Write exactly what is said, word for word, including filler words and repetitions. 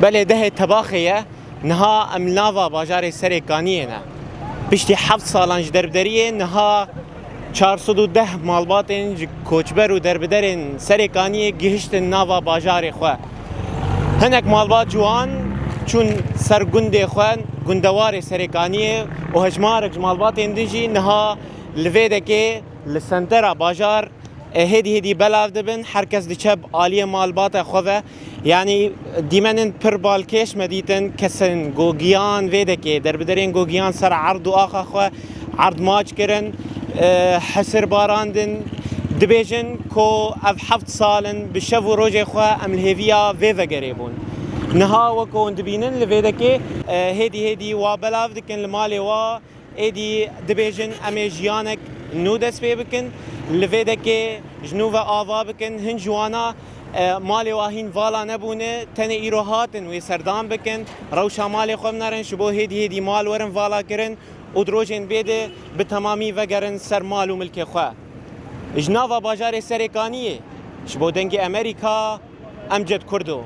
Belê dehê Tebaxê ye, niha em li nava bajarê Serê Kaniyê ne. Piştî heft salan ji derbideriyê niha çar sed û deh malbatên ji koçber û derbiderên Serê Kaniyê gihiştin nava bajarê xwe. Hinek malbat ji wan çûn ser gundê xwe, gundewarê Serê Kaniyê û hejmarek ji malbatên din jî niha li Vêdekê li sentera bajar e, hêdî hêdî belav dibin, her kes diçe bi aliyê malbata xwe ve. Yanî dîmenên pir balkêş me dîtin, kesên ku giyan Vêdekê, derbiderên ku giyan ser erd û axa xwe erdmaç kirin, e, hesir barandin. Dibêjin ku ev heft sal in bi şev û rojê xwe em li hêviya vê vegerê bûn. Niha wek hûn dibînin li Vêdekê, e, hêdî hêdî wa belav dikin li malê wa. Êdî dibêjin em ê jiyanek nû dest pê bikin, li Vêdekê ji nû ve ava bikin. Hin ji wana, e, malê wa hîn vala nebûne, tenê îro hatin wê serdam bikin, rewşa malê xwe binerin, ji bo hêdî hêdî mal werin vala kirin û di rojên bê de bi temamî vegerin ser mal û milkê xwe. Ji nava bajarê Serê Kaniyê, ji bo Dengê Amerîka, Emced Kurdo.